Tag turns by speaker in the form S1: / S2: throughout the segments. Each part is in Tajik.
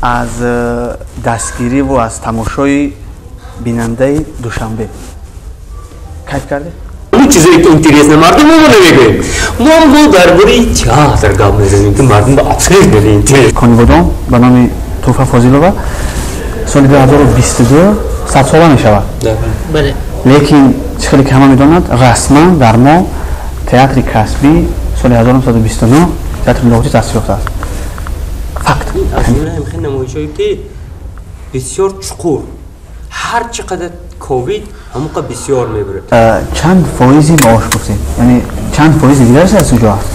S1: Аз дастгириву аз тамошои бинандаи Душанбе кайф кардед?
S2: Чизое ки интересно мардум мо намегӯем. Мо дар бораи театр гап мезанем, ки мардум ба абсолютно неинтерес.
S1: Конибодом ба номи Тӯҳфа Фозилова соли 2022 садсола мешавад.
S3: Бале.
S1: Лекин чӣ хеле ки ҳама медонад, расман дар мо театри касбӣ соли 1929 театри Лоҳутӣ таъсис ёфтааст. Факт.
S2: Аз ҷумла ҳамхел намоишҳое ки бисёр чуқур, ҳар чӣ қадар ковид ҳамоқа бисёр мебурад.
S1: Чанд фоизи маош гуфтед? Яъне чанд фоизи дигараш аз куҷо аст?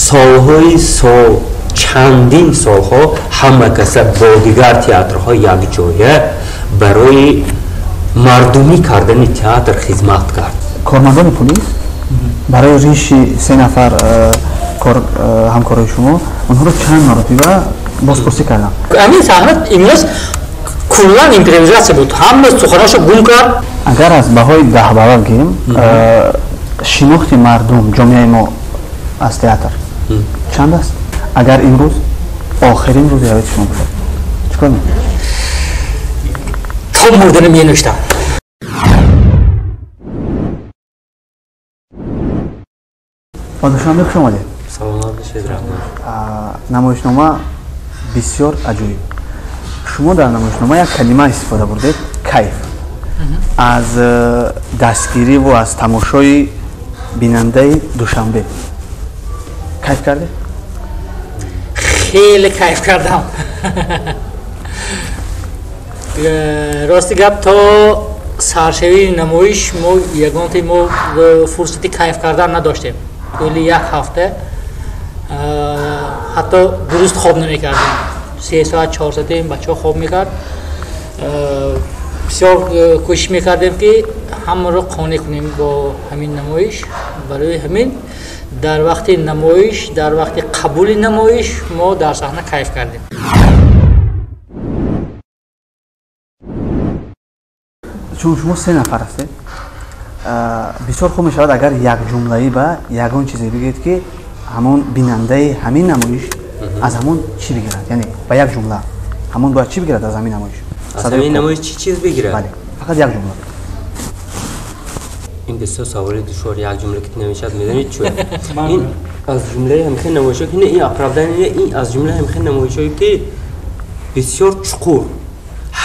S2: Солҳои сол, чандин солҳо ҳама каса бо дигар театрҳо якҷоя барои мардумӣ кардани театр хизмат кард.
S1: Кормандони полис барои риши се нафар ҳамкорои шумо онҳоро чанд маротиба бозпурсӣ карданд.
S3: Ҳамин саҳна имрӯз куллан импровизатсия буд, ҳама суханашо гум кард.
S1: Агар аз баҳои 10 балла гирем, шинохти мардум, ҷомеаи мо аз театр чанд аст? Агар имрӯз охирин рӯзи ҳаёти шумо бошад, чӣ кор мекунед?
S3: То мурдана менӯштам.
S1: Ба Душанбе хуш омадед.
S2: Саломат бошед, раҳмат.
S1: Намоишнома бисёр аҷоиб. Шумо дар намоишнома як калима истифода бурдед, кайф. Аз дастгириву аз тамошои бинандаи Душанбе кайф кардед?
S3: Хеле кайф кардам. Рости гап, то саршавии намоиш мо ягонте мо фурсати кайф кардан надоштем. Тӯли як ҳафта ҳатто дуруст хоб намекардем. 3 соат, 4 соате бачаҳо хоб мекард. Бисёр кӯшиш мекардем, ки ҳамаро қонеъ кунем бо ҳамин намоиш. Барои ҳамин дар вақти намоиш, дар вақти қабули намоиш мо дар саҳна кайф кардем.
S1: Чун шумо се нафар ҳастед, бисёр хуб мешавад, агар якҷумлаӣ ба ягон чизе бигӯед, ки ҳамон бинандаи ҳамин намоиш аз ҳамон чӣ бигирад. Яъне ба як ҷумла ҳамон бояд чӣ бигирад аз ҳамин намоиш?
S2: Аз ҳамин намоиш чӣ чиз бигирад?
S1: Бале, фақат як ҷумла.
S2: Ин бисёр саволи душвор, як ҷумла ки намешавад. Медонед чӯ? Ин аз ҷумлаи ҳамхел намоишҳо ки, ин оправдание, ин аз ҷумлаи ҳамхел намоишҳое ки бисёр чуқур,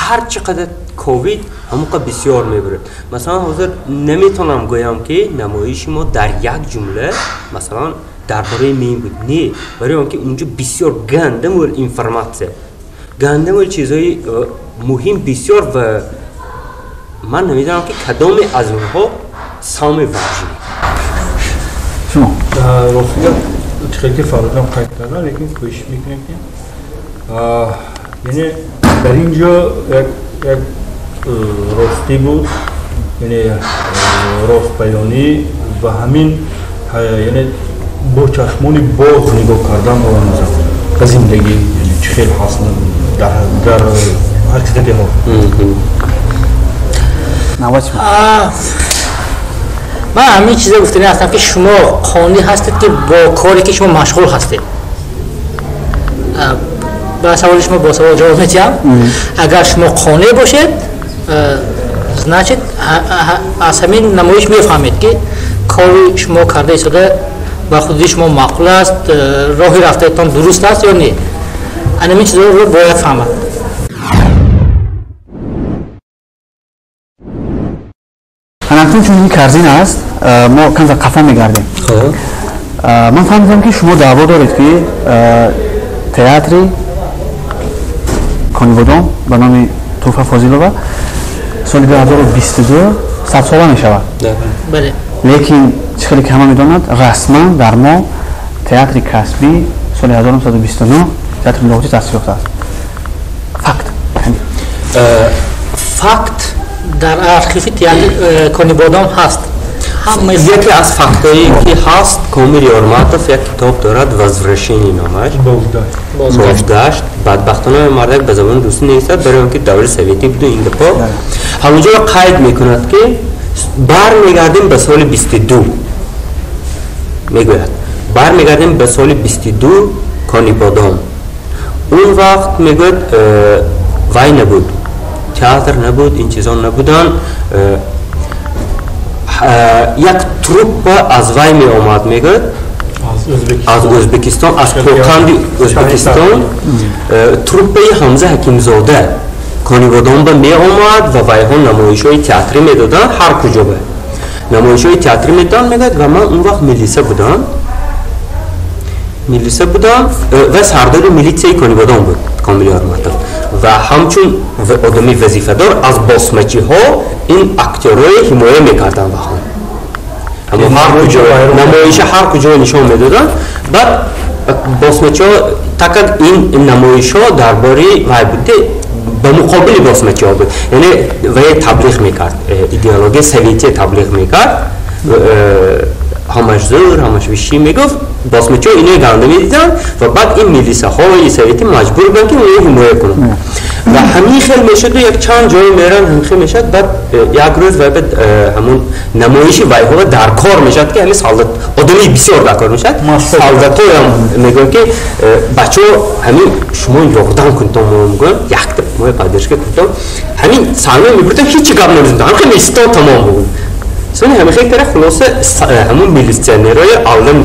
S2: ҳар чӣ қадар ковид ҳамоқа бисёр мебурад. Масалан, ҳозир наметавонам гӯям, ки намоиши мо дар як ҷумла, масалан, дар бораи мен буд. Не, барои он ки унҷо бисёр гандамол информатсия, гандамол чизҳои муҳим бисёр ва ман намедонам, ки кадоме аз онҳо самый важный.
S1: Шумо?
S4: Рости гап, хеле ки Фаррухам қайд карда, лекин кӯшиш мекунем, ки яъне дар ин ҷо як ростӣ буд, яъне ростбаёнӣ ва ҳамин, яъне бо чашмони боз нигоҳ кардан ба он ба зиндагӣ, яъне чӣ хел ҳаст дар ҳақиқати ҳол.
S1: Навбати шумо.
S3: Ман ҳамин чиза гуфтани ҳастам, ки шумо қонеъ ҳастед, ки бо коре ки шумо машғул ҳастед. Ба саволи шумо бо савол ҷавоб медиҳам. Агар шумо қонеъ бошед, значит, аз ҳамин намоиш мефаҳмед, ки кори шумо карда истода ба худи шумо маъқул аст, роҳи рафтаатон дуруст аст ё не. Ана ҳамин чизҳоро бояд фаҳмад.
S1: Ҳанакун чун ин корзина аст, мо камтар қафо мегардем. Ман фаҳмидам, ки шумо даъво доред, ки театри Конибодом ба номи Тӯҳфа Фозилова соли 2022 садсола мешавад.
S3: Бале.
S1: Лекин чӣ хеле ки ҳама медонад, расман дар мо театри касбӣ соли 1929 театри Лоҳутӣ таъсис ёфтааст. Факт.
S3: Факт дар архиви театри Конибодом ҳаст.
S2: Яке аз фактҳое ки ҳаст, Комил Ёрматов як китоб дорад, «Возвращение» номаш, бозгашт. Бадбахтона мардак ба забони русӣ нависад, барои он ки даври советӣ буду ин гапо. Ҳамонҷоро қайд мекунад, ки бармегардем ба соли 22, мегӯяд, бармегардем ба соли 22, Конибодом. Он вақт мегӯяд, вай набуд, театр набуд, ин чизо набуданд. Як труппа аз вай меомад, мегӯяд, аз Ӯзбекистон, аз Қӯқанди Ӯзбекистон, труппаи Ҳамза Ҳакимзода Конибодомба меомад ва вайҳо намоишҳои театрӣ медоданд, ҳар куҷо ба намоишҳои театрӣ медоданд, мегӯяд. Ва ман он вақт милиса будам ва сардори милитсияи Конибодом буд Комил Ёрматов, ва ҳамчун одами вазифадор аз босмачиҳо ин актёрҳое ҳимоя мекарданд ва ҳар куҷо намоиша, ҳар куҷо нишон медоданд. Баъд босмачиҳо, так как ин намоишҳо дар бораи вай буд, ба муқобили босмачиҳо буд, яъне вай таблиғ мекард, идеологияи советия таблиғ мекард, ҳамаш зӯр, ҳамаш вишӣ мегуфт. Босмачиҳо инои ганда медиданд ва баъд ин милисаҳои советӣ маҷбур буданд, ки оно ҳимоя кунанд, ва ҳамин хел мешуду як чанд ҷое меранд, ҳамин хел мешавад. Баъд як рӯз вай баъд ҳамун намоиши вайҳо дар кор мешавад, ки ҳамин солдат, одами бисёр дар кор мешавад. Солдатоям мегӯянд, ки бачаҳо, ҳамин шумо ёрдам кунтон, мо мегӯям, якта моя поддержка кунтон. Ҳамин саҳна мебурдам, ҳечи гап намезадам, ҳамин хел местон, тамом буд. Сони ҳамин хел кара, хулоса, ҳамун милитсионерҳои аллам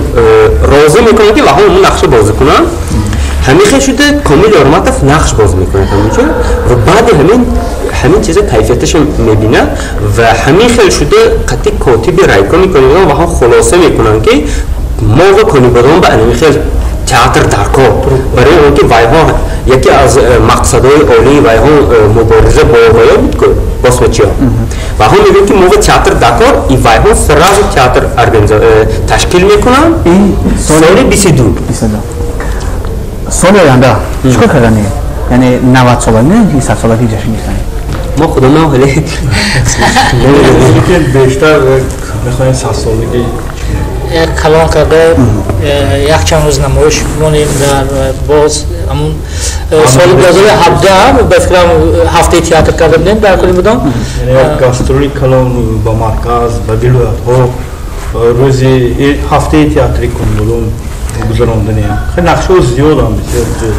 S2: розӣ мекунанд, ки ваҳо ҳамун нақша бозӣ кунанд. Ҳамин хел шуда, Комил Ёрматов нақш бозӣ мекунад ҳаминҷо ва баъди ҳамин чиза кайфияташо мебинад ва ҳамин хел шуда қатъи котиби райкоми Конибодом ваҳо хулоса мекунанд, ки мо ва Конибодом ба ҳамин хел театр дар кор, барои он ки вайҳо яке аз мақсадҳои олии вайҳо мубориза бо вайҳо буд, ку босмачиҳо. Вайҳо мегӯянд, ки мо ва театр дар кор, и вайҳо сразу театр ташкил мекунанд соли 22.
S1: Соли оянда чӣ кор кардани, яъне 90-солагӣ, 100-солагӣ ҷашн гирифтани?
S2: Мо худамон ҳоле
S4: Бештар мехоҳем 100-солагӣ
S3: Як калон карда, якчанд рӯз намоиш монем дар боз ҳамун соли 2017, ба фикрам, ҳафтаи театр карда будем дар Конибодом.
S4: Як гастроли калон ба марказ, ба вилоятҳо, рӯзи ҳафтаи театри Конибодом гузарондани. Хеле нақшаҳо зиёдам, бисёр зиёд.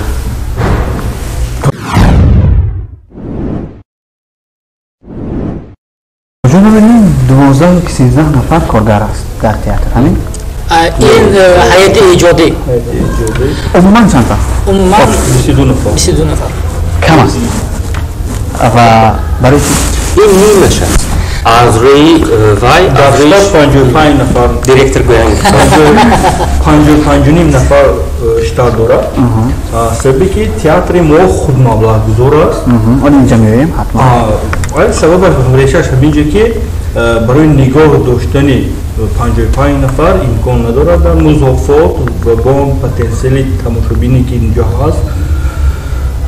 S1: Куҷо мебинем, 12 ки 13 нафар коргар аст дар театр, ҳамин?
S3: Ин ҳайати эҷодӣ.
S1: Умуман чанд та?
S3: Умуман
S4: 22 нафар.
S3: 22 нафар.
S1: Кам аст. Ва барои чӣ?
S2: Ин нимаш аст аз рӯи вай, аз рӯи
S4: 55 нафар.
S2: Директор гӯянд.
S4: 55,5 нафар штат дорад, сабаби ки театри мо худмаблағгузор аст.
S1: Он инҷа меоем ҳатман.
S4: Сабабаш, решааш ҳаминҷо, ки барои нигоҳ доштани 55 нафар имкон надорад дар музофот ва бо он потенсиали тамошобине, ки инҷо ҳаст,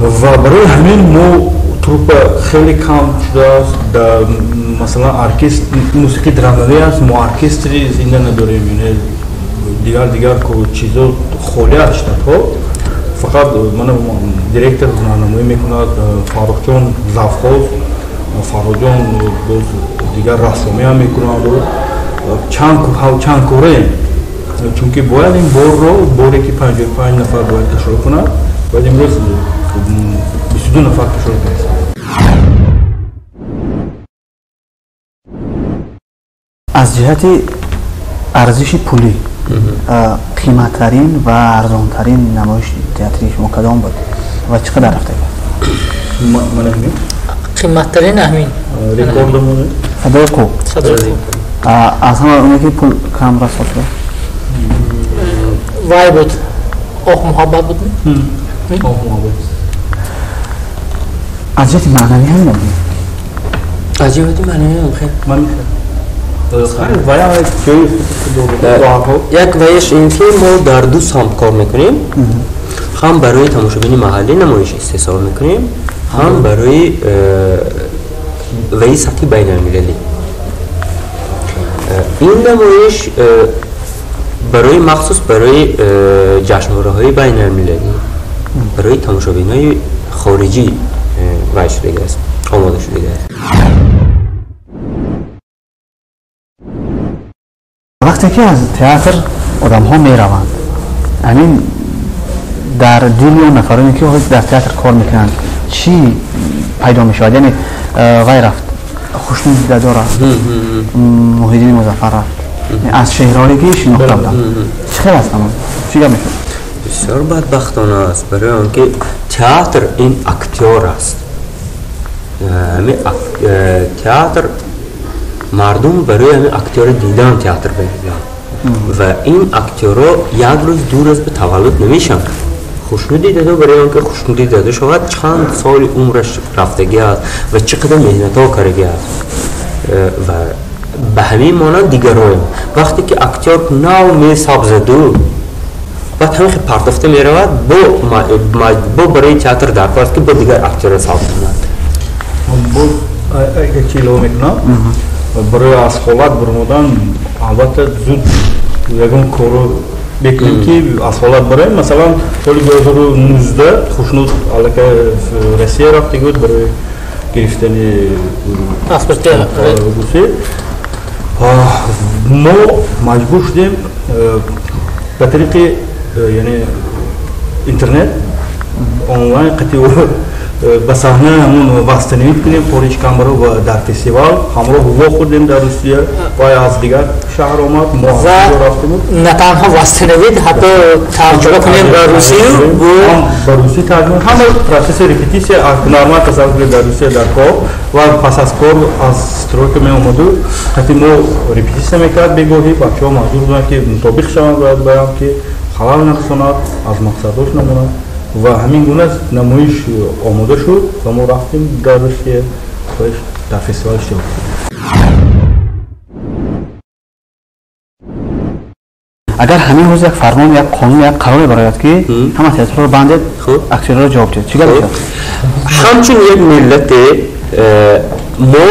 S4: ва барои ҳамин мо труппа хеле кам шудааст. Масалан, оркестр мусиқи драмавӣ аст, мо оркестри зинда надорем, дигар дигар чизо холӣ аст, штатҳо. Фақат мана директор ҳунарнамоӣ мекунад, Фаррухҷон завхоз, Фаррухҷон боз дигар рассомиам мекунад. Чанд кораем, чунки бояд ин борро, боре ки 55 нафар бояд кашол кунад, бояд имрӯз 22 нафар кашол кунад.
S1: Аз ҷиҳати арзиши пулӣ қиматтарин ва арзонтарин намоиши театрии шумо кадом буд ва чӣ қадар рафта?
S3: Қиматтарин ҳамин.
S4: Рекордамон.
S1: Садои қӯ. Аз ҳама оне ки пул кам расод?
S3: Вай буд, Оҳ муҳаббат буд.
S4: Оҳ муҳаббат.
S1: Аз ҷиҳати маънавӣ ҳам набуд?
S2: Аз ҷиҳати маънавӣ ҳам хел. Як ваеш ин ки мо дар ду самт кор мекунем: ҳам барои тамошобини маҳаллӣ намоиш истеҳсол мекунем, ҳам барои ваи сатҳи байналмилалӣ. Ин намоиш барои махсус барои ҷашнвораҳои байналмилалӣ, барои тамошобинои хориҷӣ вай шудагааст, омода шудагааст.
S1: Вақте ки аз театр одамҳо мераванд, ҳамин Дар дили он нафароне ки ҳозир дар театр кор мекунанд чӣ пайдо мешавад? Яъне вай рафт, Хушнуд Дадо рафт, Муҳиддини Музаффар рафт, аз чеҳраҳое ки шинохта буданд, чӣ хел аст ҳамон? Чӣ гап мешавад?
S2: Бисёр бадбахтона аст, барои он ки театр ин актёр аст. Ҳамин театр мардум барои ҳамин актёра дидан театр меоянд ва ин актёрҳо як рӯз ду рӯз ба таваллуд намешаванд. Хушнуди Дадо барои он ки Хушнуди Дадо шавад чанд соли умраш рафтагӣ аст ва чӣ қадар меҳнатҳо кардагӣ аст ва ба ҳамин монанд дигароям. Вақте ки актёр нав месабзаду баъд ҳамин хел партофта меравад, бо барои театр даркор аст ки бо дигар актёрро сабз кунад.
S4: Боз як чи илова мекунам, барои аз ҳолат баромадан албатта зуд ягон корро мекунем ки аз ҳолат бароем. Масалан, соли 2019 Хушнуд аллакай Россия рафтагӣ буд барои гирифтани
S3: паспорти
S4: русӣ. Мо маҷбур шудем ба тариқи яъне интернет онлайн қатъи ба саҳна ҳамон восстановить кунем Порич Камбаро ва дар фестивал ҳамроҳ вохӯрдем дар Русия ва аз дигар шаҳр омад, мо рафтем.
S3: На танҳо восстановить, ҳатто тарҷума кунем ба русӣ,
S4: ба русӣ тарҷума, ҳама процесси репетитсия ҳунарманд тасаввур кунед дар Русия дар кор ва пас аз кор аз стройка меомаду қатъи мо репетитсия мекард. Бегоҳӣ бачаҳо маҷбур буданд ки мутобиқ шаванд баям ки халал нарасонад, аз мақсадош намонад ва ҳамин гуна намоиш омода шуд ва мо рафтем дар Русия дар фестивал иштирок кардем.
S1: Агар ҳамин рӯз як фармон, як қонун, як қароре барояд ки ҳама театрҳоро бандед, актёрҳоро ҷавоб диҳед, чӣ гап мешавад?
S2: Ҳамчун як миллате мо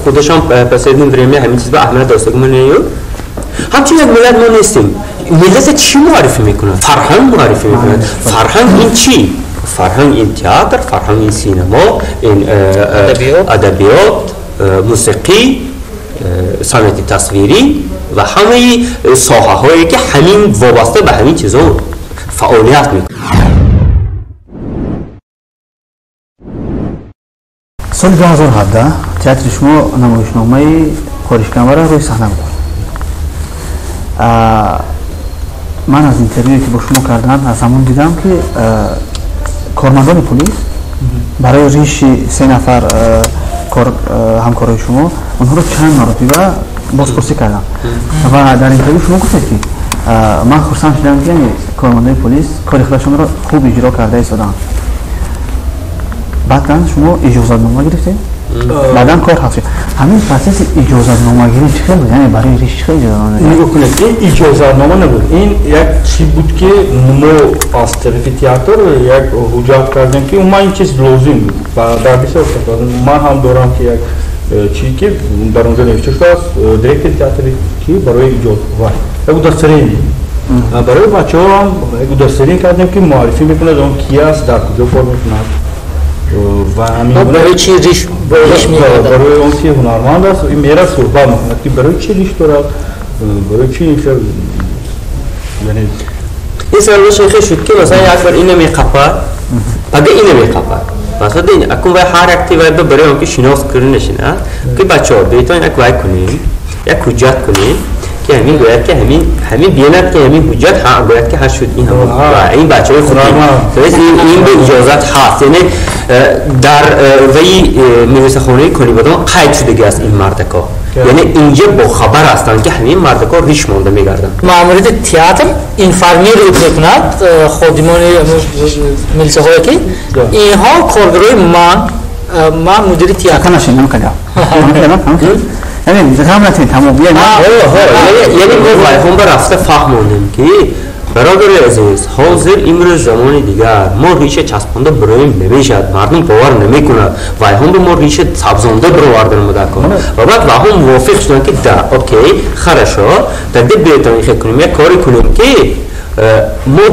S2: худашон последнее время ҳамин чиз ба аҳамият достагӣ менею. Ҳамчун як миллат мо нестем. Миллат чӣ муаррифӣ мекунад? Фарҳанг муаррифӣ мекунад. Фарҳанг ин чӣ? Фарҳанг ин театр, фарҳанг ин синемо, ин адабиёт, мусиқӣ, санъати тасвирӣ ва ҳамаи соҳаҳое ки ҳамин вобаста ба ҳамин чизҳо фаъолият мекунад.
S1: Соли 2017 театри шумо намоишномаи Хоришкамбара рӯи саҳна гузошт. Ман аз интервюе ки бо шумо кардам аз ҳамон дидам ки кормандони полис барои риши се нафар ҳамкорои шумо онҳоро чанд маротиба бозпурсӣ кардам ва дар интервю шумо гуфтед ки ман хурсанд шудам ки кормандони полис кори худашонро хуб иҷро карда истоданд. Баъдан шумо иҷозатнома гирифтед, баъдан кор ҳал шуд. Ҳамин процесси иҷозатномагирӣ чӣ хел буд? Яъне барои риш чӣ хел иҷозатнома?
S4: Нигоҳ кунед, ин иҷозатнома набуд, ин як чӣ буд ки мо аз тарафи театр як ҳуҷҷат кардем ки умуман ин чиз лозим буд ва дар бисёр ман ҳам дорам ки як чӣ ки дар онҷо навишта шудааст директори театре ки барои иҷоз ва як удостоверение барои бачаҳо ҳам як удостоверение кардем ки муаррифӣ мекунад он ки аст, дар куҷо кор мекунад ва ҳамин
S3: барои чӣ риш мекунад,
S4: барои он ки ҳунарманд аст, ин мерад суҳбат мекунад ки барои чӣ риш дорад, барои чӣ ин хел. Яъне
S2: ин саволаш ин хел шуд ки масалан як бор ина меқапад, пага ина меқапад. Масалан ин акун вай ҳар якти вай барои он ки шинос кунашина ки бачаҳо бейтон як вай кунем, як ҳуҷҷат кунем ки ҳамин гӯяд ки ҳамин бинад ки ҳамин ҳуҷҷат ҳа гӯяд ки ҳа шуд ин ҳамон ин бачаҳои худ. То есть ин бе иҷозат ҳаст, яъне дар ваи милисахонаи Конибодом қайд шудагӣ аст ин мардако, яъне инҷа бохабар ҳастанд ки ҳамин мардако риш монда мегарданд.
S3: Маъмурияти театр информирует мекунад ходимони милисаҳое ки инҳо коргарои ман мудири театр.
S1: Яъне ғам натиҳед тамом.
S2: Яъне мо вайҳон ба рафта фаҳмондем ки бародари азиз, ҳозир имрӯз замони дигар, мо риша часпонда бироем намешавад, мардум бовар намекунад. Вайҳон ба мо риша сабзонда бировардан мудакор ва баъд вайҳон мувофиқ шуданд ки да окей, хорошо, тогда биётон ихе кунем, як коре кунем ки мо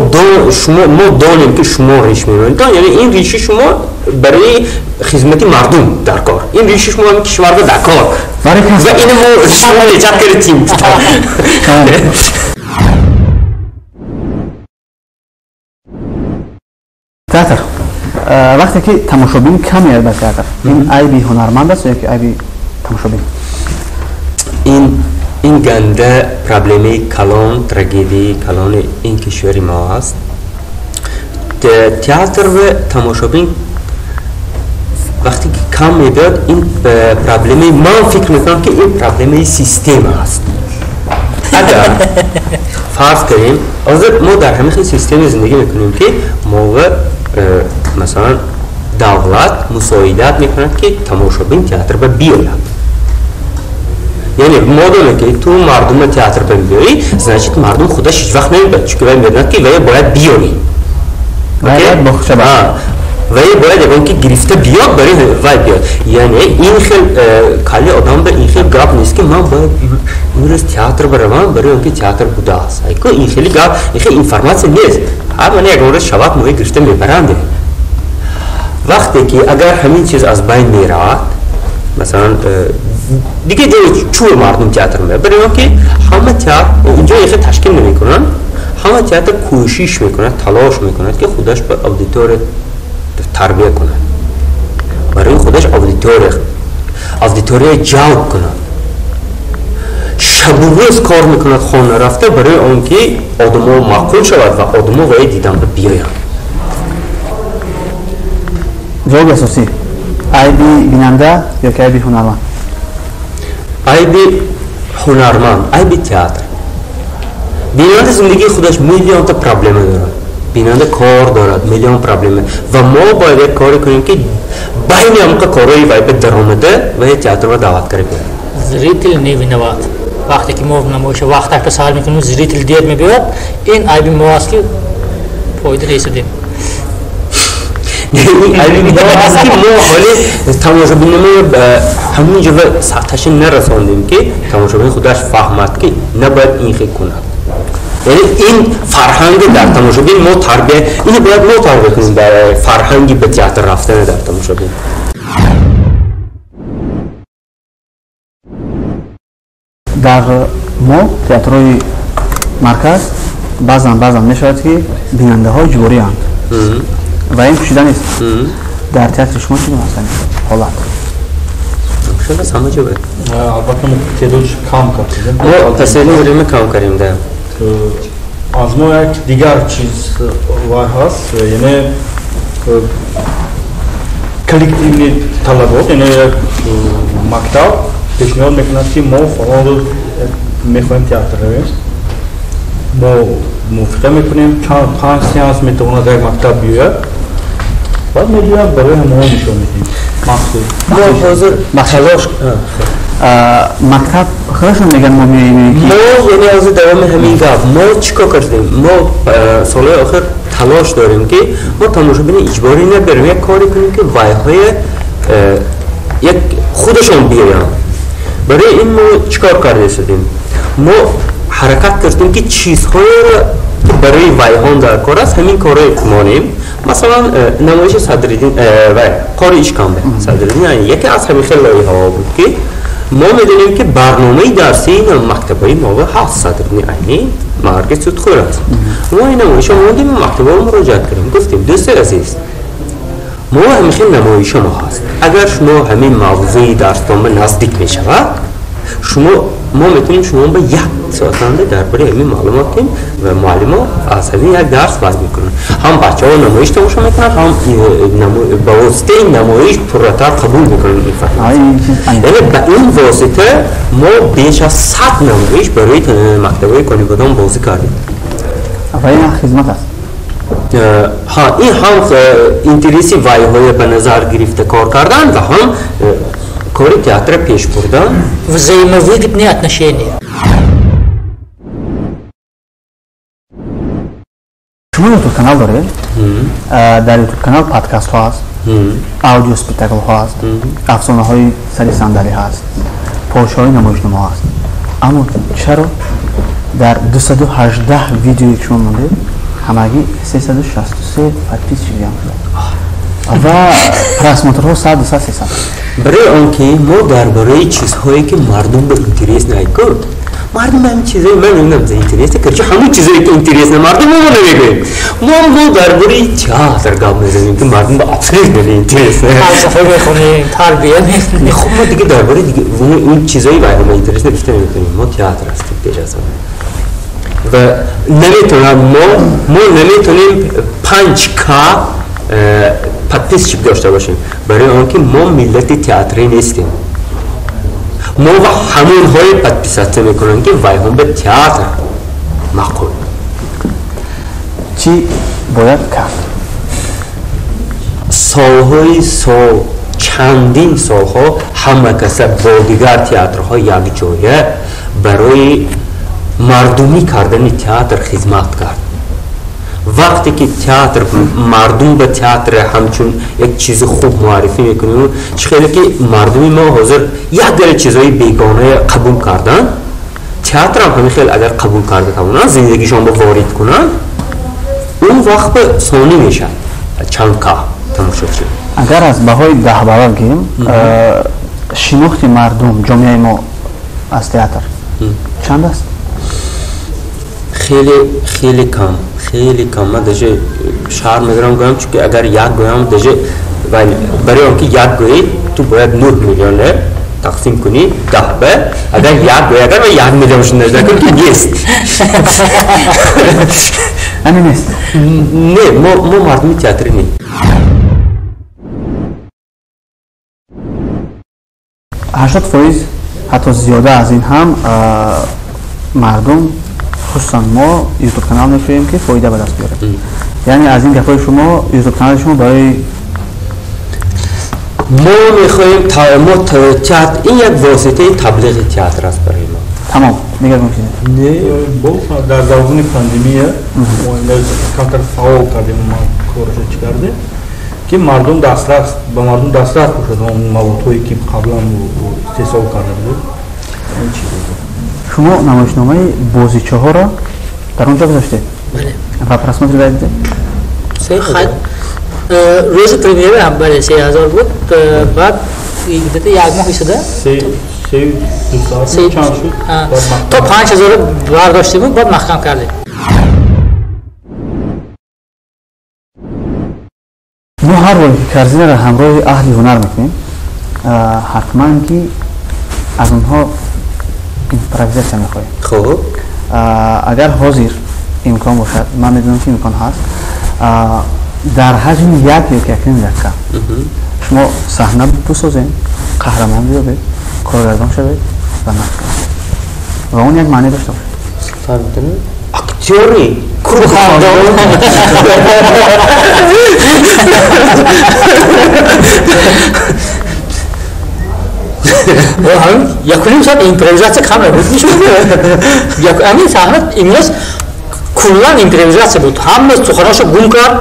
S2: донем ки шумо риш мемонед, яъне ин риши шумо барои хизмати мардум дар кор, ин риши шумо ҳамин кишварда дар кор ва ин мо шумо лечат кардем.
S1: Вақте ки тамошобин кам меояд ба театр, ин айби ҳунарманд аст ё ки айби тамошобин?
S2: Ин ганда проблемаи калон, трагедияи калони ин кишвари мо аст. Театр ва тамошобин вақте ки кам мебиёд, ин проблемаи, ман фикр мекунам, ки ин проблемаи система аст. Агар фарз кунем, ҳозир мо дар ҳамин хел системе зиндагӣ мекунем, ки мова масалан давлат мусоидат мекунад, ки тамошобин театр ба биёяд. Яъне модоме ки ту мардума театр ба биёӣ, значит, мардум худаш ҳеҷ вақт намебиёд, чунки вай медонад, ки вай бояд биёрӣ, вай бояд ягон ки гирифта биёд, барои вай биёд. Яъне ин хел калли одам ба ин хел гап нест, ки ман бояд имрӯз театр баравам, барои он ки театр будааст. Айко ин хели гап, ин хел информатсия нест. Ҳар мана ягон рӯз шавад, моҳи гирифта мебаранд. Вақте ки агар ҳамин чиз аз байн меравад, масалан, дига ҷое чӯр мардум театр меояд, барои он ки ҳама театр инҷо ин хел ташкил намекунанд. Ҳама театр кӯшиш мекунад, талош мекунад, ки худаш ба аудитория тарбия кунад, барои худаш аудитория ҷалб кунад. Шабу рӯз кор мекунад, хона рафта, барои он ки одамо маъқул шавад ва одамо вае дидан ба биёянд.
S1: Ҷавоби асосӣ: айби бинанда ё ки айби ҳунарманд?
S2: Айби ҳунарманд, айби театр. Бинанда зиндагии худаш миллионта проблема дорад, бинанда кор дорад, миллион проблема, ва мо бояд як коре кунем, ки байни ҳамқа корҳои вай ба даромада ва театрро даъват карда биёрем.
S3: Зритель не виноват. Вақте ки мо намоиша вақташро сар мекунем, зритель дер мебиёяд, ин айби мо аст, ки фоида ресудем.
S2: Айби мо аст, ки мо ҳоле тамошобинамо ҳамин ҷо ба сатҳаши нарасондем, ки тамошобин худаш фаҳмад, ки набояд ин хел кунад. Яъне ин фарҳанги дар тамошобин мо тарбия, ино бояд мо тарбия кунем, дар фарҳанги ба театр рафтана дар тамошобин.
S1: Дар мо театрҳои марказ баъзан мешавад, ки бинандаҳо иҷборианд ва ин пӯшида нест. Дар театри шумо чӣ гуна аст ҳолат?
S2: Шуда ҳама ҷо.
S4: Албатта, мо теъдодш кам кардем.
S2: Мо последнее время кам кардем, да.
S4: Аз мо як дигар чиз вай ҳаст, яъне коллективный талабот, яъне як мактаб пешниҳод мекунад, ки мо фалон рӯз мехоҳем театр равем. Мо мувофиқа мекунем, чанд панҷ сеанс метавонад як мактаб биёяд, баъд мебиёяд, барои ҳамаҳо нишон медиҳем махсус.
S2: Мо ҳозир талош
S1: Мактаб худашон мегӯянд, мо меоем?
S2: Мо, яъне ҳозир давоми ҳамин гап, мо чӣ кор кардем? Мо солҳои охир талош дорем, ки мо тамошобини иҷборӣ набарем, як коре кунем, ки вайҳои як худашон биёянд. Барои ин мо чӣ кор карда истодем? Мо ҳаракат кардем, ки чизҳоеро, ки барои вайҳон дар кор аст, ҳамин корҳое монем. Масалан, намоиши Садриддин вай Қори Ишкамбе Садриддин яке аз ҳамин хел лоиҳаҳо буд, ки мо медонем, ки барномаи дарсии мактабҳои мо ҳаст, Садриддини Айнӣ марги судхӯр аст. Мо ин намоиша мондем, мактабҳо муроҷиат кардем, гуфтем: «Дӯсти азиз, мо ҳамин хел намоиша мо ҳаст, агар шумо ҳамин мавзӯи дарстон ба наздик мешавад, шумо мо метавонем шумо ба як соатанда дар бораи ҳамин маълумот диҳем». Ва муаллимо аз ҳамин як дарс ваз мекунанд, ҳам бачаҳо намоиш тамошо мекунанд, ҳам ба воситаи намоиш пурратар қабул мекунанд информатсия. Яъне ба ин восита мо беш аз 100 намоиш барои мактабҳои Конибодом бозӣ кардем.
S1: Ва ин хизмат аст.
S2: Ҳа, ин ҳам интереси вайҳое ба назар гирифта кор кардан ва ҳам кори театра пеш бурдан.
S3: Взаимовыгодные отношения.
S1: Шумо ютуб канал доред. Дар ютуб канал подкастҳо ҳаст, аудиоспектаклҳо ҳаст, афсонаҳои сари сандалӣ ҳаст, порчаҳои намоишномаҳо ҳаст. Аммо чаро дар 218 видеое ки шумо мондед, ҳамагӣ 363 подписчик ҷамъ шуда ва просмотрҳо 100, 200, 300?
S2: Барои он ки мо дар бораи чизҳое, ки мардум ба интерес найкуд, Мардум ҳамин чизои ман намедонам интересно, короче, ҳамон чизое ки интересно мардум мо намегӯем. Мо дар бораи театр гап мезанем, ки мардум ба абсолютно неинтересно.
S3: Фалсафа мехонем, тарбия мехонем.
S2: Хуб, мо дига дар бораи дига он чизои вайҳома интересно гуфта наметавонем. Мо театр ҳастем пеш аз ҳама. Ва наметавонам мо наметавонем 5К подписчик дошта бошем, барои он ки мо миллати театрӣ нестем. Мо ва ҳамонҳое подписаться мекунанд, ки вайҳо ба театр маъқул.
S1: Чӣ бояд кард?
S2: Солҳои сол, чандин солҳо ҳама каса бо дигар театрҳо якҷоя барои мардумӣ кардани театр хизмат кард. Вақте ки театр мардум ба театр ҳамчун як чизи хуб муаррифӣ мекунем, чӣ хеле ки мардуми мо ҳозир як гала чизҳои бегонае қабул карданд, театрам ҳамин хел агар қабул карда тавонанд, зиндагишон ба ворид кунанд, он вақт ба сонӣ мешавад чанд ка тамошочӣ.
S1: Агар аз баҳои 10 балла гирем, шинохти мардум, ҷомеаи мо аз театр чанд аст?
S2: Хеле хеле кам, хеле кам. Ман даже шарм медорам гӯям, чунки агар як гӯям, даже барои он ки як гӯӣ, ту бояд 9 миллиона тақсим кунӣ 10 ба. Агар як гӯӣ, агар ман 1 миллион шуда кун, ки нест.
S1: Ҳамин нест.
S2: Не, мо мардуми театрӣ не.
S1: 80%, ҳатто зиёда аз ин ҳам мардум, хусусан мо, ютуб канал мекунем, ки фоида ба даст биёрем. Яъне аз ин гапҳои шумо, ютуб канали шумо барои
S2: Мо мехоҳем мо театр, ин як воситаи таблиғи театр аст барои мо.
S1: Тамом, дигар мумкин?
S4: Не, боз дар давони пандемия мо камтар фаъол кардем, ма корашо чӣ кардем, ки мардум дастрас, ба мардум дастрас бошад он маводҳое, ки қаблан истеҳсол карда будем.
S1: Шумо намоишномаи бозичаҳоро дар он ҷо гузоштед ва просмотр дидед?
S3: Рӯзи премьера ҳам, бале, 3000 буд. Баъд где-то як моҳ истода то 5000 бардоштему, баъд маҳкам кардем.
S1: Мо ҳар боре ки корзинаро ҳамроҳи аҳли ҳунар мекунем, ҳатман ки аз онҳо импровизатсия мехоҳем.
S2: Хуб.
S1: Агар ҳозир имкон бошад, ман медонам, ки имкон ҳаст, дар ҳаҷми як ё якним дақиқа шумо саҳна бисозем, қаҳрамон биёбед, коргардон шавед ва нақш кунед ва он як маъне дошта бошад.
S2: Актёри курхандон.
S3: Якуним соат импровизатсия кам набуд. Ҳамин саҳна имрӯз куллан импровизатсия буд. Ҳама суханашо гум кард,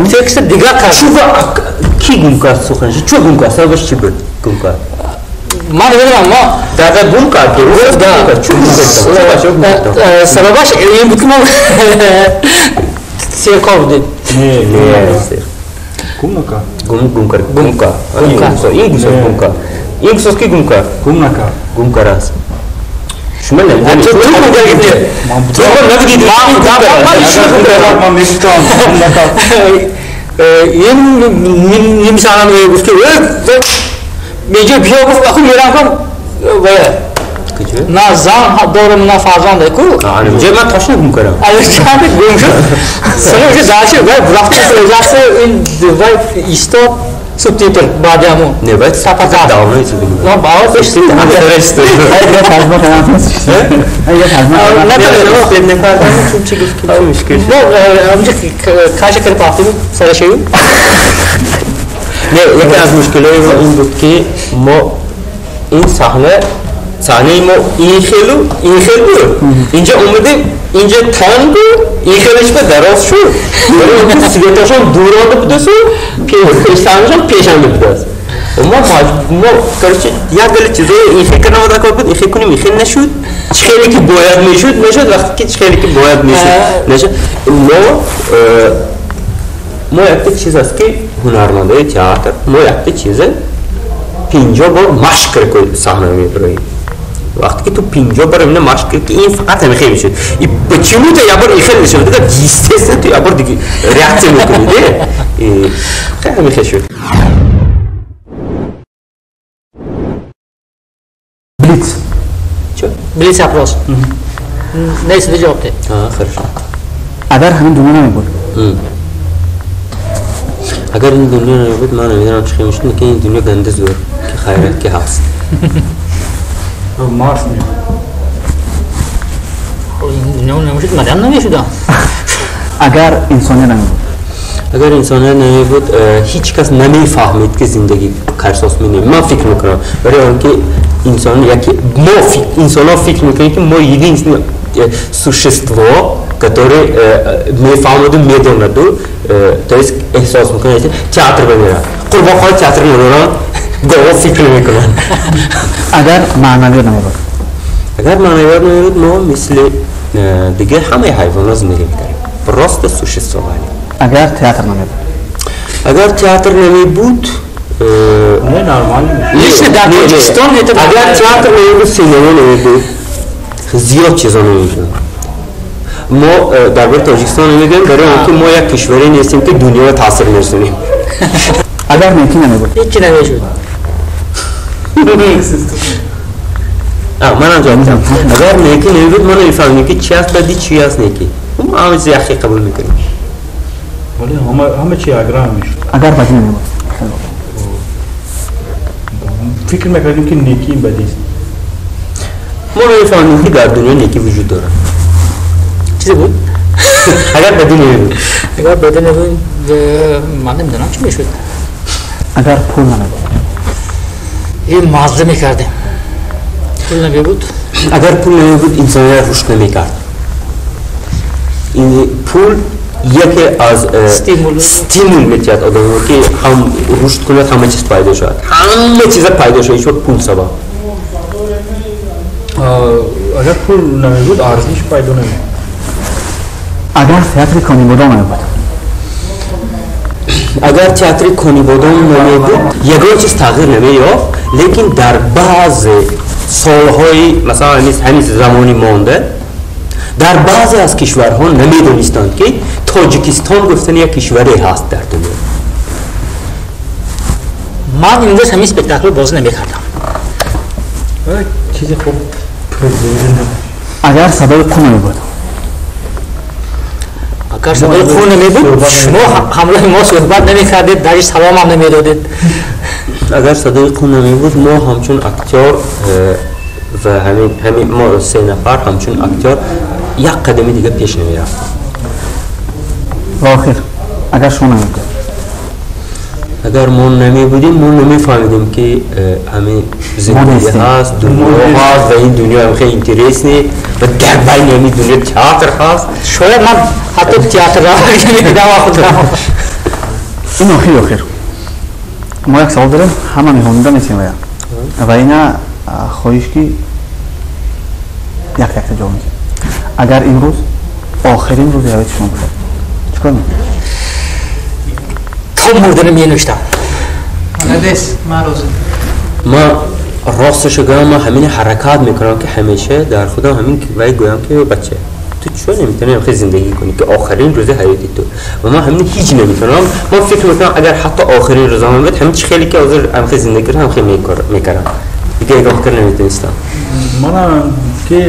S3: текста дигар кард.
S2: Ки гум кард суханашо? Чо гум кард? Сабабаш чӣ буд гум кард?
S3: Ман намедонам, мо
S2: Дада гум кард, дуруст? Чо гум кард?
S3: Сабабаш ин буд, ки мо серкор будем.
S2: Не,
S4: гум накард.
S2: Гум, гум кард, гум кард. Ин гусо гум кард, ин гусос ки гум кард?
S4: Гум накард.
S2: Гум кард аст. Шумо намедонед. Ту набудед.
S4: Ман мегуфтам, гум накард.
S3: Ин ним саҳна гуфт, ки меҷо биё, гуфт, аку мерам кам на зан дорам, на фарзанд ку.
S2: Ман точно гум кардам.
S3: Гум шуд. Дальше вай рафт импровизатсия, ин вай истод, субтитр баъди ҳамон.
S2: Не, баъд давом истод.
S3: На, баъд
S1: тарҷума кардан.
S2: Чӣ гуфт, ки мушкил шуд?
S3: Ҳамҷа каша кард, пафтим сарашаю.
S2: Не, яке аз мушкилои мо ин буд, ки мо ин саҳна, саҳнаи мо ин хелу ин хел буд. Инҷа омадем, инҷа танг буд, ин хелаш ба дароз шуд. Светашон дуронда будасу, пешсаҳнашон пешанда будааст. Мо, короче, як гала чизое ин хел кардан кор буд, ин хел кунем, ин хел нашуд. Чӣ хеле ки бояд мешуд, нашуд. Вақте ки чӣ хеле ки бояд мешуд, нашуд. Мо якта чиз аст, ки ҳунармандои театр, мо якта чизе 50 бор машқ карда саҳна мебироем. Вақте ки ту 50 бор ҳамина машқ кардӣ, ки ин фақат ҳамин хел мешуд. И почему-то як бор ин хел мешуд. Дига естественно ту як бор дига реаксия мекунӣ, де? Хеле ҳамин хел шуд.
S1: Блиц.
S2: Чё?
S3: Блиц опрос. Нест, ҷавоб деҳ.
S2: Хорошо.
S1: Агар ҳамин дунё намебуд.
S2: Агар ин дунё намебуд, ман намедонам чӣ хел мешуд, лекин ин дунё ганда зӯр, ки хайрат ки ҳаст.
S4: Марс мешуд.
S3: Ин дунё намешуд, мадам намешудам.
S1: Агар инсоният намебуд.
S2: Агар инсоният намебуд, ҳеҷ кас намефаҳмид, ки зиндагӣ карсос менем. Ман фикр мекунам, барои он ки инсон яке мо инсонҳо фикр мекунем, ки мо единственное существо, которое мефаҳмаду медонаду, то есть эҳсос мекунад, театр бамерад. Қурбоқаҳо театр медоранд, говҳо фикр мекунанд.
S1: Агар маънавиёт намебуд.
S2: Агар маънавиёт намебуд, мо мисли дигар ҳамаи ҳайвонҳо зиндагӣ мекардем. Просто существовали.
S1: Агар театр намебуд.
S2: Агар театр намебуд,
S4: не, нормально.
S3: Лично дар Тоҷикистон
S2: агар театр намебуд, синема намебуд, зиёд чизо намешуд. Мо дар бораи Тоҷикистон намегӯем, барои он ки мо як кишваре нестем, ки дунёро таъсир мерасонем.
S1: Агар некӣ намебуд.
S3: Ҳеҷ намешуд.
S2: Манам ҷавоб додам. Агар некӣ намебуд, мо намефаҳмидем, ки чи аст бадӣ, чи аст некӣ. Мо ҳама чиз яхе қабул мекунем.
S4: Вале ҳама чи ягранг мешуд.
S1: Агар бадӣ намебуд.
S4: Фикр мекардем, ки некӣ ин бадист.
S2: Мо намефаҳмидем, ки дар дунё некӣ вуҷуд дорад.
S3: Чизе буд?
S2: Агар бадӣ намебуд.
S3: Агар бадӣ намебуд, ман намедонам чӣ мешуд.
S1: Агар пул намебуд.
S3: Ин мазза мекардем. Пул намебуд.
S2: Агар пул намебуд, инсоният рушд намекард. Ин пул яке аз стимул метиҳад одамро, ки ҳам рушд кунад, ҳама чиз пайдо шавад. Ҳама чиза пайдо шавад, ҳеҷ пул сабаб.
S4: Агар пул намебуд, арзиш пайдо намешуд.
S1: Агар театри Конибодом намебуд.
S2: Агар театри Конибодом намебуд, ягон чиз тағйир намеёфт, лекин дар баъзе солҳои, масалан, ҳамин замони монда, дар баъзе аз кишварҳо намедонистанд, ки Тоҷикистон гуфтани як кишваре ҳаст дар дунё.
S3: Ман имрӯз ҳамин спектаклро бозӣ намекардам.
S4: Чизи хуб.
S1: Агар садои қу намебуд.
S3: Агар садои қу намебуд, шумо ҳамроҳи мо суҳбат намекардед, дари саломам намедодед.
S2: Агар садои қу намебуд, мо ҳамчун актёр ва ҳамин мо се нафар ҳамчун актёр як қадами дига пеш намерафтем.
S1: Ва охир, агар шумо намебудед.
S2: Агар мо намебудем, мо намефаҳмидем, ки ҳамин зиндагӣ ҳаст, дунё ҳаст ва ин дунё ҳам хеле интересный ва дар байни ҳамин дунё театр ҳаст.
S3: Шояд ман ҳатто театр намедидам худам.
S1: Ин охир. Мо як савол дорем, ҳама меҳмонда метиҳем ва ина хоҳиш, ки як якта ҷавоб медиҳем. Агар имрӯз охирин рӯзи ҳаёти шумо бошад, чӣ кор мекунед?
S3: То мурдана менӯштам.
S5: Молодец, ман розӣ.
S2: Ман росташо гӯям, ман ҳамин ҳаракат мекунам, ки ҳамеша дар худам ҳамин вай гӯям, ки бача, ту чаро наметавонӣ ҳамхел зиндагӣ кунӣ, ки охирин рӯзи ҳаёти ту? Ва ман ҳамин ҳеҷ наметавонам. Ман фикр мекунам, агар ҳатто охирин рӯзам буд, ҳамин чӣ хеле ки ҳозир ҳамхел зиндагӣ кунам, ҳамхел мекардам. Дигар ягон фикр наметавонистам.
S4: Манам ки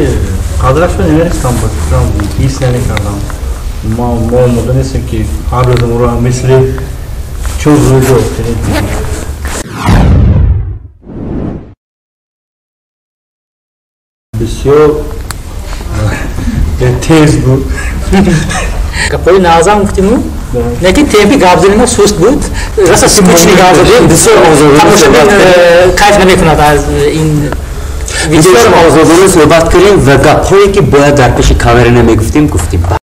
S4: қадрашро намерестам, ба фикрам ҳис намекардам. Мо омода нестем, ки ҳар рӯзамонро мисли чун рӯзи охирин. Бисёр тез буд.
S3: Гапҳои нағзам гуфтиму, лекин темпи гап задани мо суст буд. Роста скучный гап задем.
S2: Бисёр озодона
S3: Тамошобин кайф намекунад аз ин
S2: бисёр озодона суҳбат кардем ва гапҳое, ки бояд дар пеши камера намегуфтем, гуфтем.